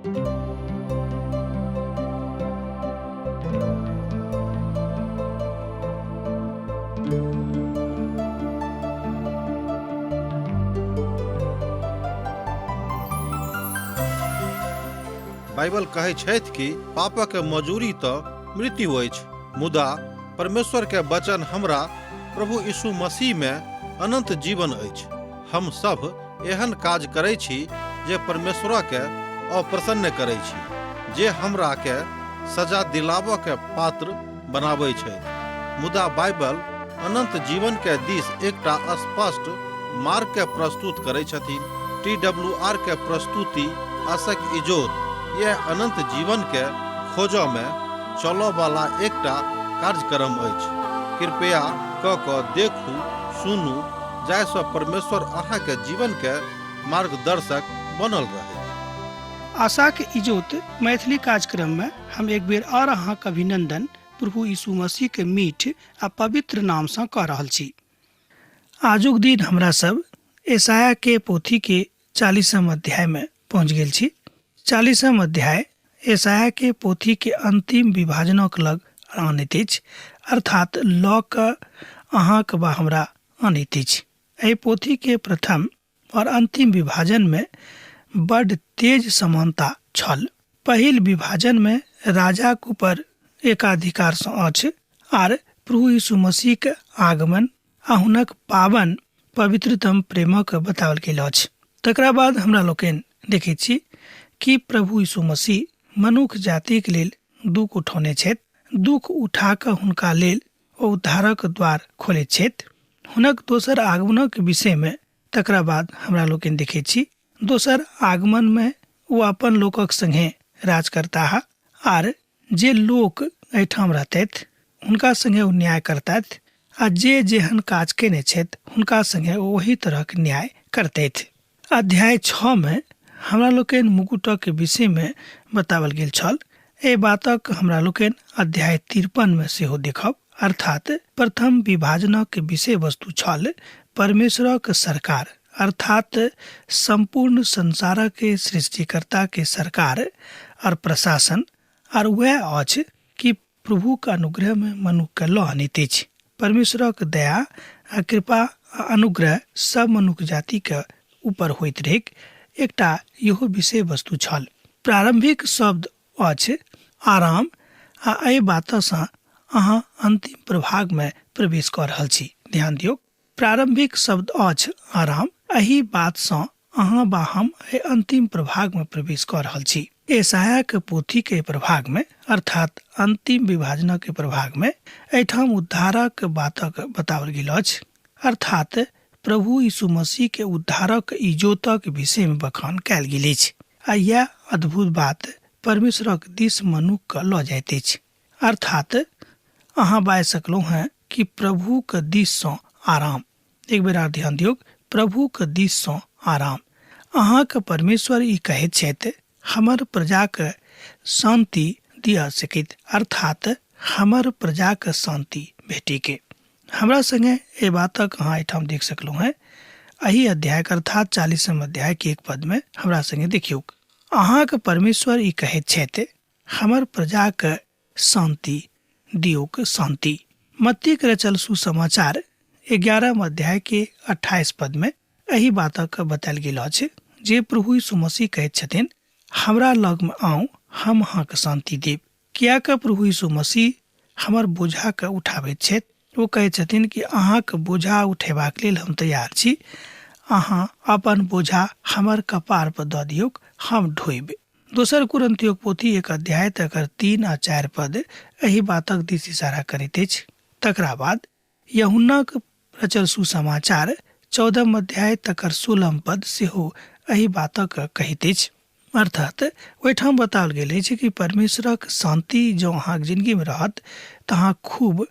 Bible कहै छथि कि पापक मजूरी तऽ मृत्यु अछि, मुदा परमेश्वर के वचन हमरा प्रभु यीशु मसीह में अनंत जीवन अछि। हम सब एहन काज करै छी जे परमेश्वर के अप्रसन्न करै छी, जे हमरा के सजा दिलाबऽ के पात्र बनाबै छथि। मुदा बाइबल अनंत जीवन के दिस एकटा स्पष्ट मार्ग के प्रस्तुत करै छथिन। टी डब्ल्यू आर के प्रस्तुति आशक इजोत यह अनंत जीवन के खोजऽ में चलऽ वाला एकटा कार्यक्रम अछि। कृपया क कऽ देखू, सुनू, जाहिसँ परमेश्वर अहाँके जीवन के मार्गदर्शक बनल रहै। आशाक इजोत मैथिली कार्यक्रम में हम एक बेर और अहाँक अभिनंदन प्रभु यीशु मसीह के मीठ आ पवित्र नाम सँ कऽ रहल छी। आजुक दिन हमरा सब एसाया के पोथी के 40म अध्याय में पहुँच गेल छी। 40म अध्याय एसाया के पोथी के अंतिम विभाजनक लग आनैत अछि, अर्थात लऽ कऽ अहाँक वा हमरा आनैत अछि। एहि पोथी के प्रथम और अंतिम विभाजन में बड तेज समानता छल। पहिल विभाजन में राजाक ऊपर एकाधिकार सँ अछि आर प्रभु यीशु मसीह के आगमन आ हुनक पावन पवित्रतम प्रेमक बताओल गेल अछि। तकरा बाद हमरा लोकनि देखैत छी कि प्रभु यीशु मसीह मनुख जातिक लेल दुख उठौने छथि। दुख उठा कऽ हुनका लेल ओ उद्धारक द्वार खोलैत छथि। हुनक दोसर आगमनक विषयमे तकरा बाद हमरा लोकनि देखैत छी दोसर आगमनमे ओ अपन लोकक संगे राज करताह आर जे लोक एहिठाम रहतथि हुनका संगे ओ न्याय करतथि आ जे जेहन काज केने छथि हुनका संगे ओ ओही तरहक न्याय करतथि। अध्याय 6 मे हमरा लोकनि मुकुटक विषयमे बताओल गेल छल। एहि बातक हमरा लोकनि अध्याय 53 मे सेहो देखब। अर्थात प्रथम विभाजनक विषय वस्तु छल परमेश्वरक सरकार, अर्थात संपूर्ण संसारक सृष्टिकर्ता के सरकार और प्रशासन, और वएह अछि कि प्रभुक अनुग्रह में मनुख के लऽ अनैत अछि। परमेश्वरक दया आ कृपा आ अनुग्रह सब मनुख जाति के ऊपर होइत रहैक एकटा इहो विषय वस्तु छल। प्रारंभिक शब्द अछि आराम आ एहि बातसँ अहाँ अंतिम प्रभाग में प्रवेश कऽ रहल छी। ध्यान दियौक, प्रारंभिक शब्द अछि आराम, एहि बातसँ अहाँ वा हम एहि अंतिम प्रभाग में प्रवेश कऽ रहल छी। एसाया के पोथी के प्रभाग में, अर्थात अंतिम विभाजनक के प्रभाग में, एहिठाम उद्धारक बातक बताओल गेल अछि, अर्थात प्रभु यीशु मसीह के उद्धारक इजोतक विषय में बखान कयल गेल अछि। आ यैह अद्भुत बात परमेश्वरक दिस मनुख के लऽ जाइत अछि। अर्थात अहाँ बाजि सकलहुँ हेँ कि प्रभुक दिससँ आराम। एक बेर आर ध्यान दियौक, प्रभुक दिससँ आराम। अहाँक परमेश्वर ई कहैत छथि, हमर प्रजाक शान्ति दिअ सकैत, अर्थात हमर प्रजाक शान्ति भेटिके। हमरा संगे एहि बातक अहाँ एहिठाम देख सकलहुँ हेँ। एहि अध्यायक अर्थात 40म अध्याय के एक पद में हमरा संगे देखियौक, अहाँक परमेश्वर ई कहैत छथि, हमर प्रजाक शान्ति दियौक शान्ति। मत्तीक रचल सुसमाचार 11 अध्याय के 28 पद में एहि बातक बतायल गेल अछि जे प्रभु यीशु मसीह कहैत छथिन, हमरा लग में आउ, हम अहाँके शान्ति देब। किएक प्रभु यीशु मसीह हमर बोझा के उठाबैत छथि। ओ कहैत छथिन कि अहाँके बोझा उठेबाक लेल हम तैयार छी, अहाँ अपन बोझा हमर कपार पर दऽ दियौक, हम ढोइब। दोसर कुरिन्थियोक पोथी 1 अध्याय तकर 3 आ 4 पद एहि बातक दिस इशारा करैत अछि। तकरा बाद यूहन्नाक रचल सुसमाचार 14 अध्याय तकर 16 पद सेहो एहि बातक कहैत अछि। अर्थात ओहिठाम बताओल गेल अछि कि परमेश्वरक शान्ति जँ अहाँक जिंदगी में रहत तऽ अहाँ खूब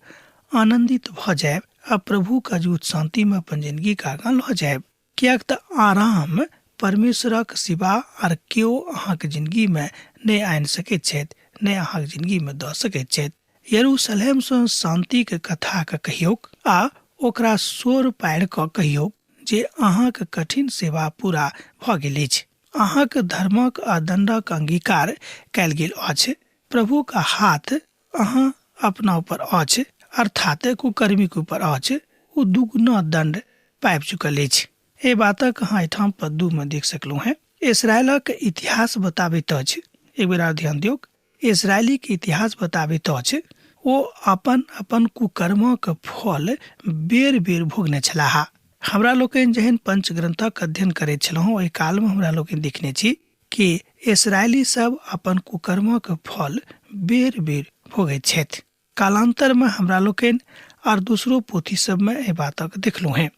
आनंदित भऽ जायब आ प्रभुक अजूत शान्ति में अपन जिंदगी के आगाँ लऽ जायब। किएक तऽ आराम परमेश्वरक सिवा आर केओ अहाँक जिंदगी में नहि आनि सकैत छथि, नहि अहाँक जिंदगी में दऽ सकैत छथि। यरूशलेम सँ शान्तिक कथाक कहियौक आ ओकरा शोर पाड़ि कऽ कहियौक जे अहाँक कठिन सेवा पूरा भऽ गेल अछि। अहाँक धर्मक आ दण्डक अंगीकार कयल गेल अछि। प्रभुक हाथ अहाँ अपना ऊपर अछि, अर्थात कुकर्मीक ऊपर अछि, ओ दुगुना दण्ड पाबि चुकल अछि। एहि बातक अहाँ एहिठाम पद 2 मे देख सकलहुँ हेँ। इसराइलक इतिहास बताबैत अछि, एक बेर आर ध्यान दियौक, इसराइलीक इतिहास बताबैत अछि ओ अपन अपन कुकर्मक फल बेर बेर भोगने छलाह। हमरा लोकनि जहन पंचग्रंथक अध्ययन करैत छलहुँ ओहि कालमे हमरा लोकनि देखने छी कि इसराइली सब अपन कुकर्मक फल बेर बेर भोगैत छथि। कालांतरमे हमरा लोकनि आर दोसरो पोथी सबमे एहि बातक देखलहुँ हेँ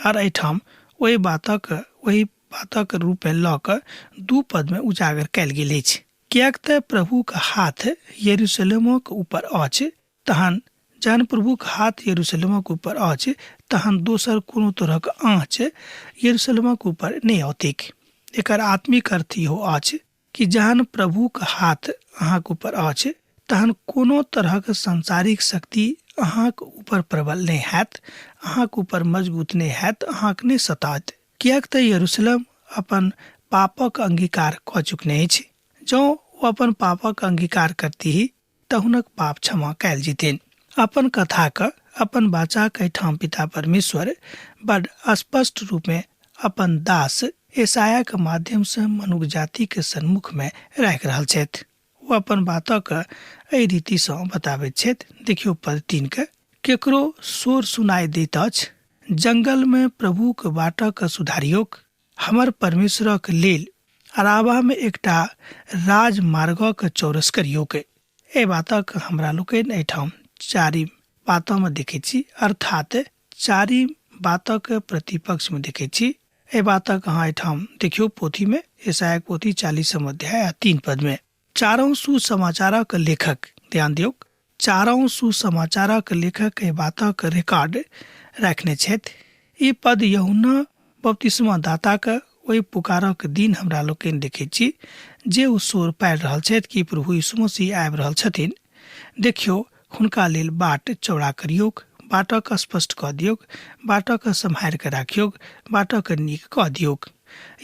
आर एहिठाम ओहि बातक रूपमे लऽ कऽ 2 पदमे उजागर कयल गेल अछि। किएक तऽ प्रभुक हाथ यरूशलेमक ऊपर अछि, तहन जहन प्रभुक हाथ यरूशलेमक ऊपर अछि तहन दोसर कोनो तरहक आँच यरूशलेमक ऊपर नहि औतैक। एकर आत्मिक अर्थ इहो अछि कि जहन प्रभुक हाथ अहाँक ऊपर अछि तहन कोनो तरहक सांसारिक शक्ति अहाँक ऊपर प्रबल नहि हैत, अहाँक ऊपर मजबूत नहि हैत, अहाँक नहि सताओत। किएक तऽ यरूशलेम अपन पापक अंगीकार कऽ चुकने अछि। जँ ओ अपन पापक अंगीकार करतीह तऽ हुनक पाप क्षमा कयल जेतनि। अपन कथाक अपन वाचाक एहिठाम पिता परमेश्वर बड स्पष्ट रूपमे अपन दास यशायाक माध्यमसँ मनुख जातिक सन्मुखमे राखि रहल छथि। ओ अपन बातक एहि रीतिसँ बताबैत छथि। देखियौ पद 3 के, केकरो शोर सुनाइ दैत अछि, जंगलमे प्रभुक बाटक सुधारियोक, हमर परमेश्वरक लेल अराबामे एकटा राजमार्गक चौरस करियोक। एहि बातक हमरा लोकनि एहिठाम 4 बातमे देखैत छी, अर्थात 4 बातक प्रतिपक्षमे देखैत छी। एहि बातक अहाँ एहिठाम देखियौ पोथीमे, यशायाक पोथी 40 अध्याय आ 3 पदमे। चारू सुसमाचारक लेखक, ध्यान दियौक, चारू सुसमाचारक लेखक एहि बातक रिकॉर्ड राखने छथि। ई पद यूहन्ना बपतिस्मा दाताक ओहि पुकारक दिन हमरा लोकनि देखैत छी जे ओ शोर पारि रहल छथि कि प्रभु यीशु मसीह आबि रहल छथिन। देखियौ, हुनका लेल बाट चौड़ा करियौक, बाटक स्पष्ट कऽ दियौक, बाटक सम्हारि कऽ राखियौक, बाटक नीक कऽ दियौक।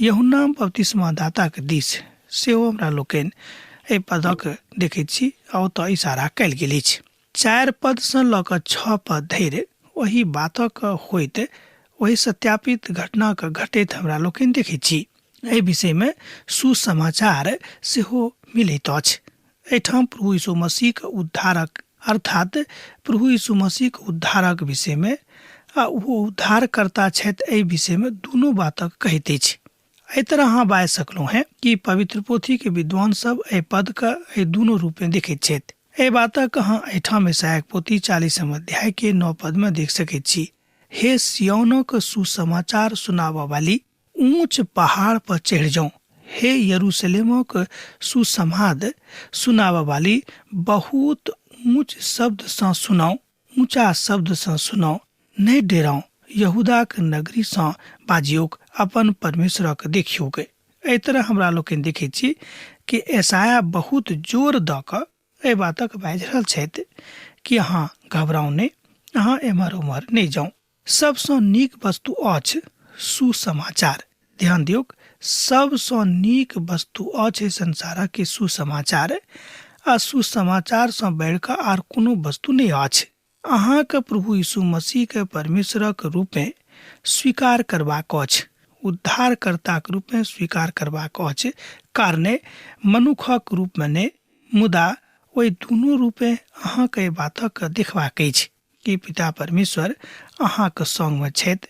यूहन्ना बपतिस्मा दाताक दिस सेहो हमरा लोकनि एहि पदक देखैत छी आ ओतऽ इशारा कयल गेल अछि। 4 पदसँ लऽ कऽ 6 पद धरि ओहि बातक होइत ओहि सत्यापित घटनाक घटैत हमरा लोकनि देखैत छी। एहि विषयमे सुसमाचार सेहो मिलैत अछि। एहिठाम प्रभु यीशु मसीहक उद्धारक अर्थात प्रभु यीशु मसीहक उद्धारक विषयमे आ ओ उद्धारकर्ता छथि एहि विषयमे दुनू बातक कहैत अछि। एहि तरह अहाँ बाजि सकलहुँ हेँ कि पवित्र पोथीके विद्वान सब एहि पदके एहि दुनू रूपमे देखैत छथि। एहि बातक अहाँ एहिठाम यशायाक पोथी 40 अध्यायके 9 पदमे देख सकैत छी। हे सिय्योनक सुसमाचार सुनाबऽ वाली, ऊँच पहाड़ पर चढ़ि जाउ। हे यरूशलेमक सुसमाद सुनाबऽ वाली, बहुत ऊँच शब्दसँ सुनाउ, ऊँचा शब्दसँ सुनाउ, नहि डेराउ, यहूदाक नगरीसँ बाजियौक, अपन परमेश्वरक देखियौक। एहि तरह हमरा लोकनि देखैत छी कि यशायाह बहुत जोर दऽ कऽ एहि बातक बाजि रहल छथि कि अहाँ घबराउ नहि, अहाँ एम्हर ओम्हर नहि जाउ। सबसँ नीक वस्तु अछि सुसमाचार। ध्यान दियौक, सबसँ नीक वस्तु अछि संसारक के सुसमाचार, आ सुसमाचारसँ बढ़ि कऽ आर कोनो वस्तु नहि अछि। अहाँके प्रभु यीशु मसीहके परमेश्वरक रूपमे स्वीकार करबाक अछि, उद्धारकर्ताक रूपमे स्वीकार करबाक अछि, कारणे मनुखक रूपमे नहि, मुदा ओहि दुनू रूपे अहाँके एहि बातक देखबाक अछि कि पिता परमेश्वर अहाँके संगमे छथि,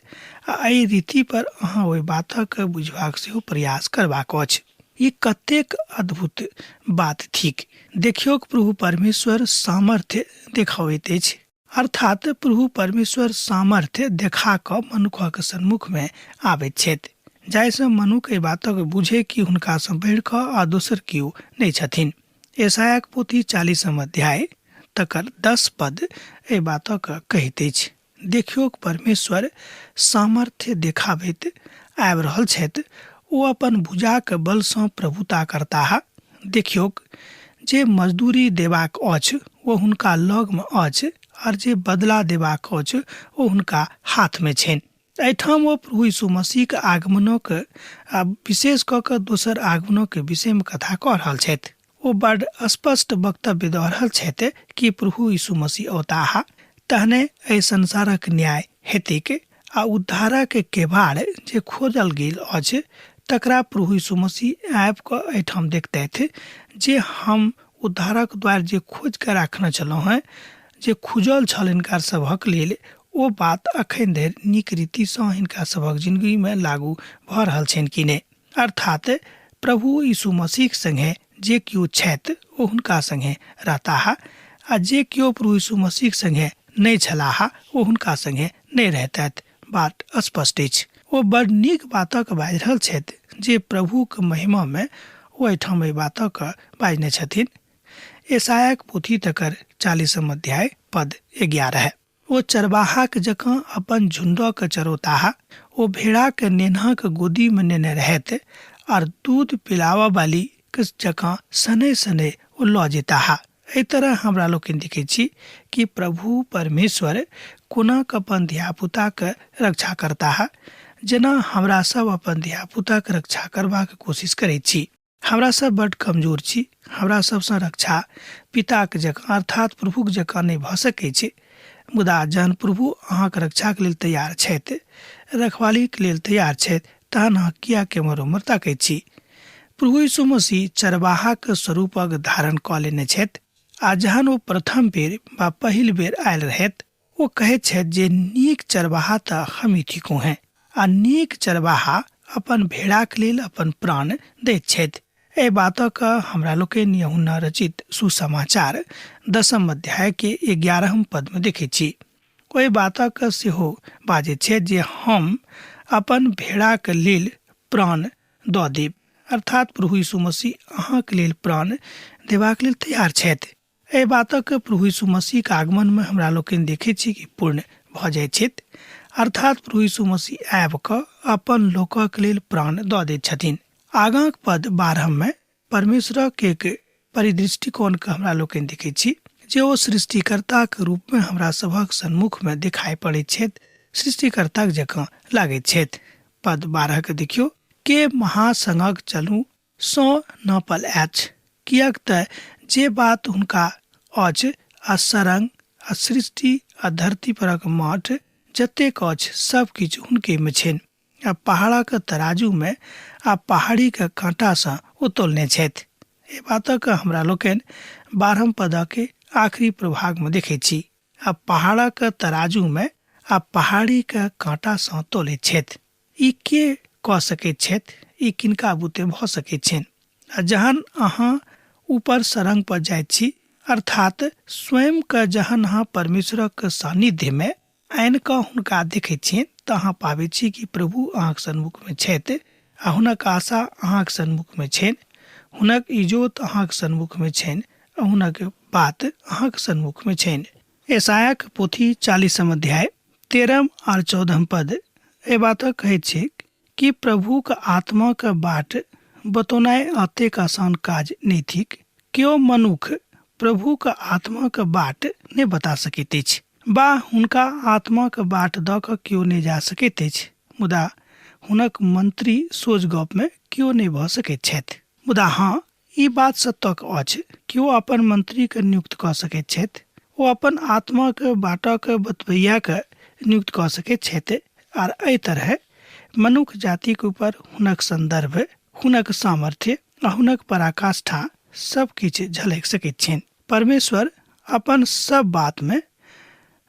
आ एहि रीति पर अहाँ ओहि बातक बुझबाक सेहो प्रयास करबाक अछि। ई कतेक अद्भुत बात थिक। देखियौक, प्रभु परमेश्वर सामर्थ्य देखाबैत अछि, अर्थात प्रभु परमेश्वर सामर्थ्य देखा कऽ मनुखक सन्मुखमे आबैत छथि, जाहिसँ मनुख एहि बातक बुझे कि हुनकासँ बढ़ि कऽ आ दोसर केओ नहि छथिन। यशायाक पोथी 40 अध्याय तकर 10 पद एहि बातक कहैत अछि। देखियौक, परमेश्वर सामर्थ्य देखाबैत आबि रहल छथि, ओ अपन भुजाक बलसँ प्रभुता करताह। देखियौक, जे मजदूरी देबाक अछि ओ हुनका लगमे अछि, आर जे बदला देबाक अछि ओ हुनका हाथमे छनि। एहिठाम ओ प्रभु यीशु मसीहक आगमनक आ विशेष कऽ कऽ दोसर आगमनक विषयमे कथा कऽ रहल छथि। ओ बड स्पष्ट वक्तव्य दऽ रहल छथि कि प्रभु यीशु मसीह औताह, तहने एहि संसारक न्याय हेतैक आ उद्धारक केबाड़ जे खोजल गेल अछि तकरा प्रभु यीशु मसीह आबि कऽ एहिठाम देखतथि जे हम उद्धारक द्वार जे खोजि कऽ राखने छलहुँ हेँ, जे खुजल छल हिनका सभक लेल, ओ बात अखन धरि नीक रीतिसँ हिनका सभक जिनगीमे लागू भऽ रहल छनि कि नहि। अर्थात प्रभु यीशु मसीहक संगे जे केओ छथि ओ हुनका संगे रहताह आ जे केओ प्रभु यीशु मसीहक संगे नहि छलाह ओ हुनका संगे नहि रहतथि। बात स्पष्ट अछि। ओ बड़ नीक बातक बाजि रहल छथि जे प्रभुक महिमामे ओ एहिठाम एहि बातक बाजने छथिन। यशायाक पोथी तकर 40म अध्याय पद 11। ओ चरबाहाक जकाँ अपन झुण्डके चरौताह, ओ भेड़ाके नेन्हाके गोदीमे नेने रहैत आर दूध पिलाबऽवालीके जकाँ शनैः शनैः ओ लऽ जेताह। एहि तरह हमरा लोकनि देखैत छी कि प्रभु परमेश्वर कोना कऽ अपन धियापुताके रक्षा करताह, जेना हमरा सब अपन धियापुताके रक्षा करबाक कोशिश करैत छी। हमरा सब बड्ड कमजोर छी, हमरा सबसँ रक्षा पिताक जकाँ अर्थात प्रभुक जकाँ नहि भऽ सकै छै। मुदा जहन प्रभु अहाँक रक्षाक लेल तैयार छथि, रखवालीक लेल तैयार छथि, तहन अहाँ किएक एम्हर ओम्हर ताकैत छी? प्रभु यीशु मसीह चरवाहाक स्वरूपक धारण कऽ लेने छथि आ जहन ओ प्रथम बेर वा पहिल बेर आयल रहथि, ओ कहैत छथि जे नीक चरवाहा तऽ हमही थिकहुँ हेँ आ नीक चरवाहा अपन भेड़ाक लेल अपन प्राण दैत छथि। एहि बातक हमरा लोकनि यूहन्ना रचित सुसमाचार 10म अध्याय के 11म पद मे देखैत छी। ओहि बातक सेहो बाजैत छथि जे हम अपन भेड़ाक लेल प्राण दऽ देब, अर्थात प्रभु यीशु मसीह अहाँक लेल प्राण देबाक लेल तैयार छथि। एहि बातक प्रभु यीशु मसीहक आगमनमे हमरा लोकनि देखैत छी कि पूर्ण भऽ जाइत छथि, अर्थात प्रभु यीशु मसीह आबि कऽ अपन लोकक लेल प्राण दऽ दैत छथिन। आगाँक पद 12मे परमेश्वरक एक परिदृष्टिकोणके हमरा लोकनि देखैत छी जे ओ सृष्टिकर्ताक रूपमे हमरा सभक सन्मुखमे देखाइ पड़ैत छथि, सृष्टिकर्ताक जकाँ लागैत छथि। पद 12 के देखियौ, के महासंघक चलू सँ नापल अछि, किएक तँ जे बात हुनका अछि आ सरंग आ सृष्टि आ धरती परक मठ जतेक अछि सब किछु हुनके मे छनि आ पहाड़क तराजू मे आ पहाड़ीक काँटा सँ ओ तौलने छथि। एहि बातक हमरा लोकनि 12म पदक आखिरी प्रभाग मे देखैत छी, आ पहाड़क तराजू मे आ पहाड़ीक काँटा सँ तौलैत छथि। ई के कऽ सकैत छथि? ई किनका बुते भऽ सकैत छनि? आ जहन अहाँ ऊपर सरंग पर जाइत छी, अर्थात स्वयं के जहन अहाँ परमेश्वरक सान्निध्य मे आनि कऽ हुनका देखैत छियनि, तऽ अहाँ पाबैत छी कि प्रभु अहाँक सन्मुख मे छथि आ हुनक आशा अहाँक सन्मुख मे छनि, हुनक इजोत अहाँक सन्मुख मे छनि आ हुनक बात अहाँक सन्मुख मे छनि। यशायाक पोथी 40म अध्याय 13म आर 14म पद एहि बातक कहैत छैक कि प्रभुक आत्माक बाट बतौनाइ अतेक आसान काज नहि थिक। केओ मनुख प्रभुक आत्माक बाट नहि बता सकैत अछि वा हुनका आत्माक बाट दऽ कऽ केओ नहि जा सकैत अछि, मुदा हुनक मंत्री सोझ गपमे केओ नहि भऽ सकैत छथि। मुदा हँ, ई बात सत्यक अछि कि ओ अपन मंत्रीके नियुक्त कऽ सकैत छथि, ओ अपन आत्माक बाटक बतबैयाके नियुक्त कऽ सकैत छथि आर एहि तरहे मनुख जातिक ऊपर हुनक सन्दर्भ, हुनक सामर्थ्य आ हुनक पराकाष्ठा सब किछु झलकि सकैत छनि। परमेश्वर अपन सब बातमे,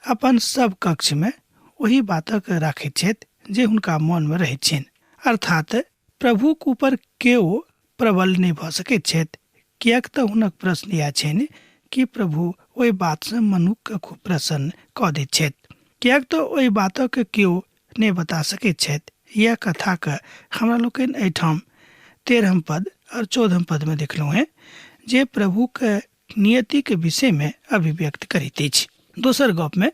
अपन सब कक्षमे ओहि बातक राखैत छथि जे हुनका मोनमे रहैत छनि। अर्थात प्रभुक ऊपर केओ प्रबल नहि भऽ सकैत छथि, किएक तँ हुनक प्रश्न इएह छनि कि प्रभु ओहि बातसँ मनुखकेँ खूब प्रसन्न कऽ दैत छथि, किएक तँ ओहि बातक केओ नहि बता सकैत छथि। इएह कथाके हमरा लोकनि एहिठाम 13म पद आओर 14म पदमे देखलहुँ हेँ जे प्रभुक नियतिके विषयमे अभिव्यक्त करैत अछि। दोसर गपमे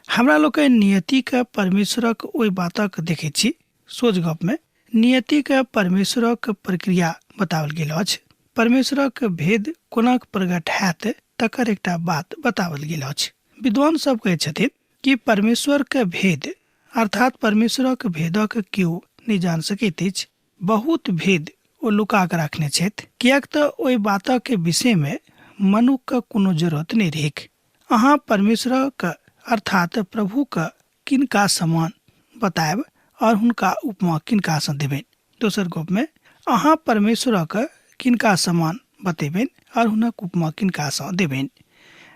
हमरा लोकनि नियतिके परमेश्वरक ओहि बातक देखैत छी। सोझ गपमे नियतिके परमेश्वरक प्रक्रिया बताओल गेल अछि। परमेश्वरक भेद कोना प्रकट हैत तकर एकटा बात बताओल गेल अछि। विद्वान सब कहैत छथिन कि परमेश्वरके भेद अर्थात परमेश्वरक भेदक केओ नहि जान सकैत अछि। बहुत भेद ओ लुका कऽ राखने छथि, किएक तऽ ओहि बातक विषयमे मनुखके कोनो जरूरत नहि रहैक। अहाँ परमेश्वरक अर्थात प्रभुक किनका समान बतायब और हुनका उपमा किनकासँ देबनि? दोसर गपमे अहाँ परमेश्वरक किनका समान बतेबनि और हुनक उपमा किनकासँ देबनि?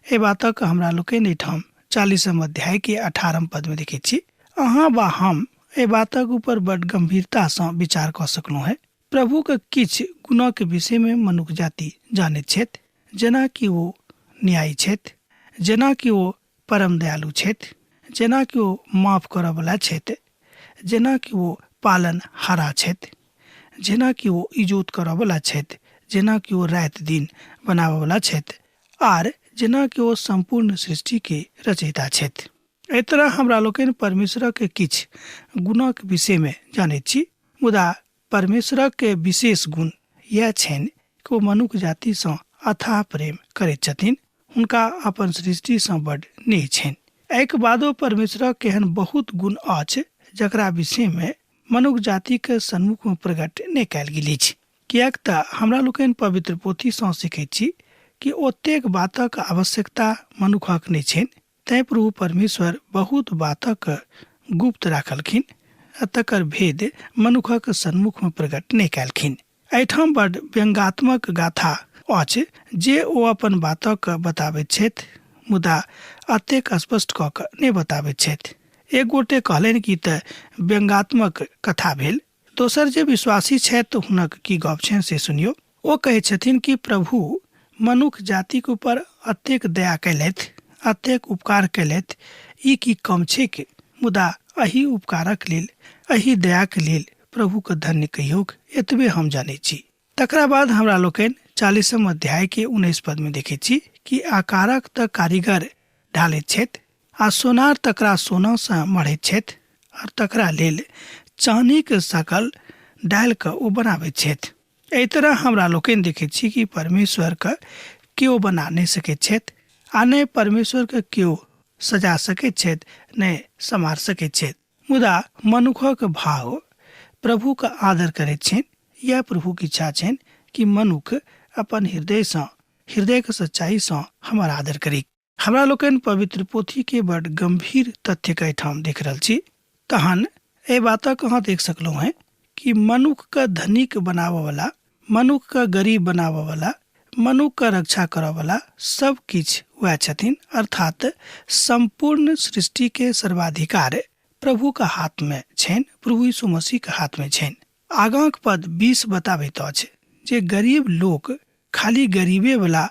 एहि बातक हमरा लोकनि एहिठाम 40 अध्याय के 18 पदमे देखैत छी। अहाँ वा हम एहि बातक ऊपर बड गंभीरतासँ विचार कऽ सकलहुँ हेँ। प्रभुक किछु गुणक विषयमे मनुख जाति जानैत छथि, जेना कि ओ न्यायी छथि, जेना कि ओ परम दयालु छथि, जेना कि ओ माफ करऽवला छथि, जेना कि ओ पालन हारा छथि, जेना कि ओ इजोत करऽवला छथि, जेना कि ओ राति दिन बनाबऽवला छथि, आर जेना कि ओ सम्पूर्ण सृष्टिके रचयिता छथि। एहि तरह हमरा लोकनि परमेश्वरक किछु गुणक विषयमे जानैत छी, मुदा परमेश्वरक विशेष गुण इएह छनि कि ओ मनुख जातिसँ अथाह प्रेम करैत छथिन, हुनका अपन सृष्टिसँ बड नेह छनि। एहिके बादो परमेश्वरक एहन बहुत गुण अछि जकरा विषयमे मनुख जातिके सन्मुखमे प्रकट नहि कयल गेल अछि, किएक तऽ हमरा लोकनि पवित्र पोथीसँ सीखैत छी कि ओतेक बातक आवश्यकता मनुखक नहि छनि। तैँ प्रभु परमेश्वर बहुत बातक गुप्त राखलखिन आ तकर भेद मनुखक सन्मुखमे प्रकट नहि कयलखिन। एहिठाम बड व्यंगात्मक गाथा अछि जे ओ अपन बातक बताबैत छथि, मुदा एतेक स्पष्ट कऽ कऽ नहि बताबैत छथि। एक गोटे कहलनि कि तऽ व्यंगात्मक कथा भेल। दोसर जे विश्वासी छथि हुनक की गप छनि से सुनियौ। ओ कहै छथिन कि प्रभु मनुख जातिक ऊपर अतेक दया कयलथि, अतेक उपकार कयलथि, ई की कम छैक? मुदा एहि उपकारक लेल, एहि दयाक लेल प्रभुके धन्य कहियौक, एतबे हम जानै छी। तकरा बाद हमरा लोकनि 40 अध्याय के 19 पद में देखै छी कि आकारक तऽ कारीगर ढालैत छथि आ सोनार तकरा सोनासँ मढ़ैत छथि और तकरा लेल चानीक सकल डालि कऽ ओ बनाबैत छथि। एहि तरह हमरा लोकनि देखैत छी कि परमेश्वरके केओ बना नहि सकैत छथि आ नहि परमेश्वरके केओ सजा सकैत छथि, नहि सम्हार सकैत छथि। मुदा मनुखक भाव प्रभुके आदर करैत छनि। इएह प्रभुक इच्छा छनि कि मनुख अपन हृदयसँ, हृदयके सच्चाइसँ हमर आदर करी। हमरा लोकनि पवित्र पोथीके बड गंभीर तथ्यके एहिठाम देख रहल छी। तहन एहि बातक अहाँ देख सकलहुँ हेँ कि मनुखके धनिक बनाबऽवला, मनुखके गरीब बनाबऽवला, मनुखके रक्षा करऽवला सब किछु वएह छथिन, अर्थात सम्पूर्ण सृष्टिके सर्वाधिकार प्रभुके हाथमे छनि, प्रभु यीशु मसीहके हाथमे छनि। आगाँक पद 20 बताबैत अछि जे गरीब लोक खाली गरीबेवला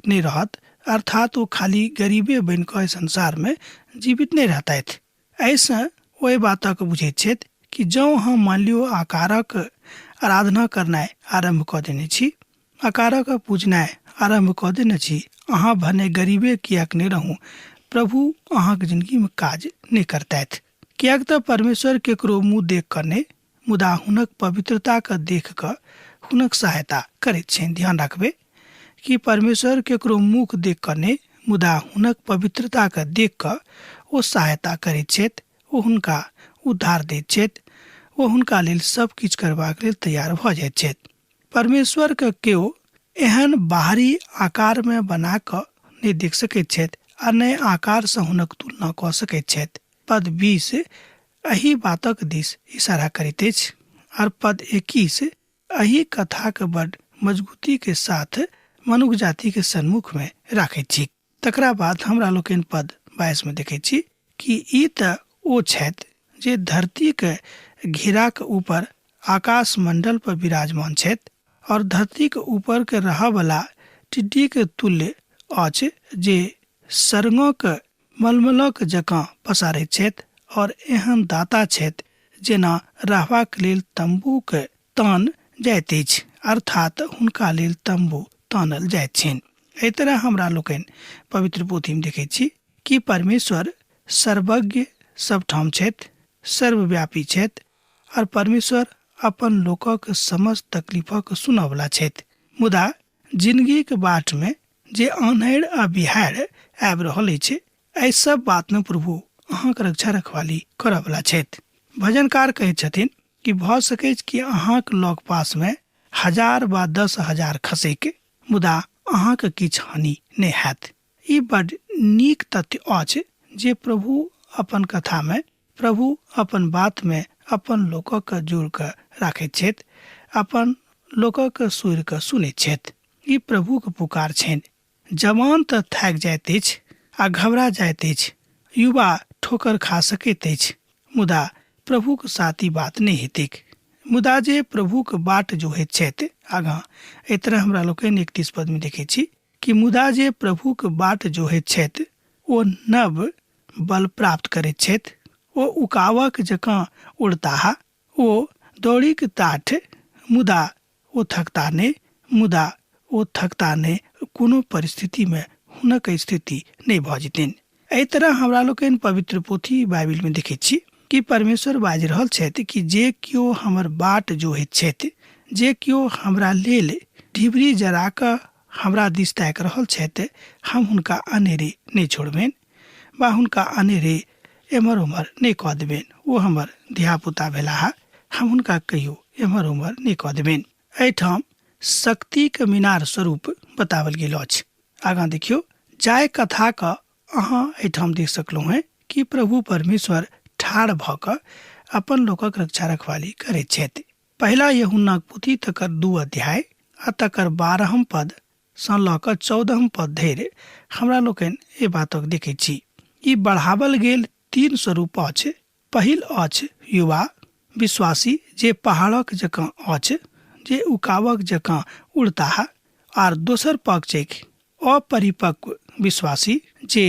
नहि रहत, अर्थात ओ खाली गरीबे बनि कऽ एहि संसारमे जीवित नहि रहतथि। एहिसँ ओहि बातक बुझैत छथि कि जँ हम मानि लियौ आकारक आराधना करनाइ आरम्भ कऽ देने छी, आकारक पूजनाइ आरम्भ कऽ देने छी, अहाँ भने गरीबे किएक नहि रहू, प्रभु अहाँक जिनगीमे काज नहि करतथि। किएक तऽ परमेश्वर केकरो मुँह देख कऽ नहि, मुदा हुनक पवित्रताके देख कऽ हुनक सहायता करैत छनि। ध्यान राखबै कि परमेश्वर केकरो मुख देख कऽ नहि, मुदा हुनक पवित्रताके देख कऽ ओ सहायता करैत छथि, ओ हुनका उद्धार दैत छथि, ओ हुनका लेल सब किछु करबाक लेल तैयार भऽ जाइत छथि। परमेश्वरके केओ एहन बाहरी आकारमे बना कऽ नहि देख सकैत छथि आ नहि आकारसँ हुनक तुलना कऽ सकैत छथि। पद 20 एहि बातक दिस इशारा करैत अछि और पद 21 एहि कथाक बड मजबूती के साथ मनुख जाति के सन्मुख में राखैत छी। तकरा बाद हमरा लोकनि पद 22 में देखैत छी कि ई तऽ ओ छथि जे धरती के घेराक ऊपर आकाश मंडल पर विराजमान छथि और धरती के ऊपर के रहऽवला टिड्डी के तुल्य अछि जे सरंगक मलमलक जकाँ पसारैत छथि और एहन दाता छथि जेना रहबाक लेल तम्बूक तान जाइत अछि, अर्थात हुनका लेल तम्बू तानल जाइत छनि। एहि तरह हमरा लोकनि पवित्र पोथीमे देखैत छी कि परमेश्वर सर्वज्ञ सबठाम छथि, सर्वव्यापी छथि और परमेश्वर अपन लोकक समस्त तकलीफक सुनऽवला छथि। मुदा जिनगीक बाटमे जे आन्हरि आ बिहाड़ि आबि रहल अछि, एहि सब बातमे प्रभु अहाँके रक्षा रखवाली करऽवला छथि। भजनकार कहैत छथिन कि भऽ सकैछ कि अहाँक लग पासमे 1000 वा 10,000 खसैक, मुदा अहाँके किछु हानि नहि हैत। ई बड नीक तथ्य अछि जे प्रभु अपन कथामे, प्रभु अपन बातमे अपन लोकक जोड़ कऽ राखैत छथि, अपन लोकक सुर कऽ सुनैत छथि। ई प्रभुक पुकार छनि। जवान तऽ थाकि जाइत अछि आ घबरा जाइत अछि, युवा ठोकर खा सकैत अछि, मुदा प्रभुक साथ ई बात नहि हेतैक। मुदा जे प्रभुक बाट जोहैत छथि, आगाँ एहि तरह हमरा लोकनि 31 पदमे देखैत छी कि मुदा जे प्रभुक बाट जोहैत छथि ओ नव बल प्राप्त करैत छथि, ओ उकावक जकाँ उड़ताह, ओ दौड़िक ताठ, मुदा ओ थकता नहि, मुदा ओ थकता नहि, कोनो परिस्थितिमे हुनक स्थिति नहि भऽ जेतनि। एहि तरह हमरा लोकनि पवित्र पोथी बाइबिलमे देखैत छी कि परमेश्वर बाजि रहल छथि कि जे केओ हमर बाट जोहैत छथि, जे केओ हमरा लेल ढिबरी जरा कऽ हमरा दिस ताकि रहल छथि, हम हुनका अनेरे नहि छोड़बनि वा हुनका अनेरे एम्हर ओम्हर नहि कऽ देबनि। ओ हमर धियापुता भेलाह, हम हुनका कहियो एम्हर ओम्हर नहि कऽ देबनि। एहिठाम शक्तिक मीनार स्वरूप बताओल गेल अछि। आगाँ देखियौ, जाहि कथाक अहाँ एहिठाम देख सकलहुँ हेँ कि प्रभु परमेश्वर ठाढ़ भऽ कऽ अपन लोकक रक्षा रखवाली करैत छथि। पहिला यूहन्नाक पोथी तकर 2 अध्याय आ तकर 12 पद सँ लऽ कऽ 14 पद धरि हमरा लोकनि एहि बातक देखैत छी। ई बढ़ावल गेल 3 स्वरूप अछि। पहिल अछि युवा विश्वासी जे पहाड़क जकाँ अछि, जे उकाबक जकाँ उड़ताह, आर दोसर पक्ष अछि अपरिपक्व विश्वासी जे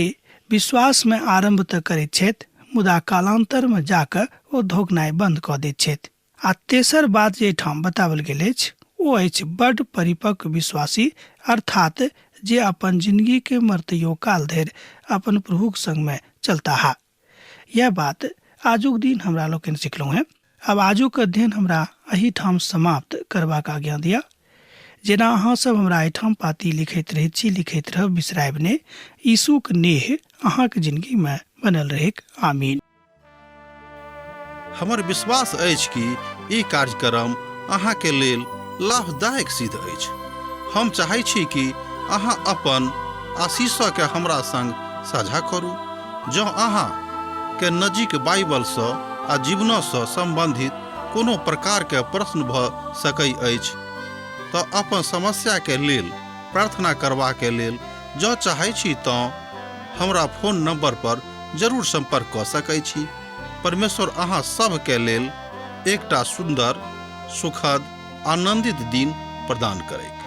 विश्वासमे आरम्भ तऽ करैत छथि मुदा कालान्तरमे जाकऽ ओ धोकनाइ बन्द कऽ दैत छथि। आ तेसर बात जे एहिठाम बताओल गेल अछि ओ अछि बड्ड परिपक्व विश्वासी, अर्थात जे अपन जिंदगीके मरतैयो काल धरि अपन प्रभुक संगमे चलताह। यैह बात आजुक दिन हमरा लोकनि सिखलहुँ हेँ। आब आजुक अध्ययन हमरा एहिठाम समाप्त करबाक आज्ञा दिअ। जेना अहाँ सब हमरा एहिठाम पाती लिखैत रहैत छी, लिखैत रहब, बिसरायब नहि। यीशुक नेह अहाँक जिंदगीमे बनल रहैक। आमीन। हमर विश्वास अछि कि ई कार्यक्रम अहाँके लेल लाभदायक सिद्ध अछि। हम चाहै छी कि अहाँ अपन आशीषके हमरा संग साझा करू। जँ अहाँ के नजीक बाइबलसँ आ जीवनसँ सम्बन्धित कोनो प्रकारके प्रश्न भऽ सकै अछि तऽ अपन समस्याके लेल प्रार्थना करबाके लेल जँ चाहै छी तँ हमरा फोन नंबर पर जरूर संपर्क कऽ सकै छी। परमेश्वर अहाँ सभके लेल एकटा सुन्दर, सुखद, आनंदित दिन प्रदान करैक।